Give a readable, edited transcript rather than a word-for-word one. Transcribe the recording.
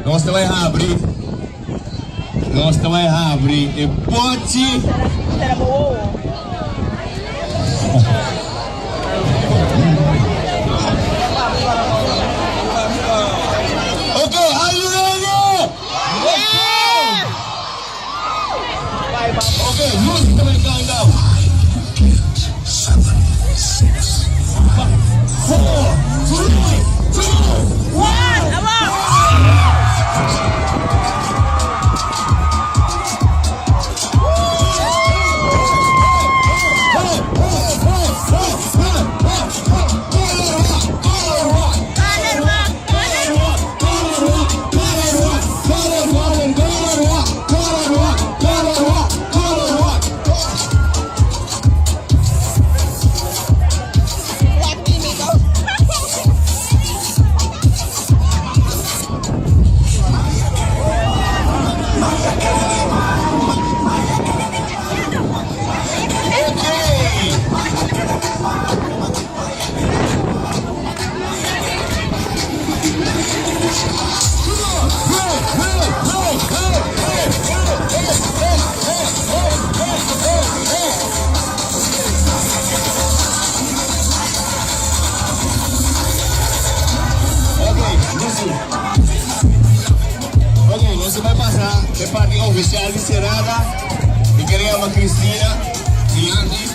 Nos ta bai habri, nos ta bai habri e pochi. Ok, are you ready? Ok, Lucy ta bai count down. 7, 6, 5, 4, 3, 2, 1, abo! Ok, Lucy. Ok, nos ta bai pasa e parti oficial di serada. Mi kere yama Cristina dilanti.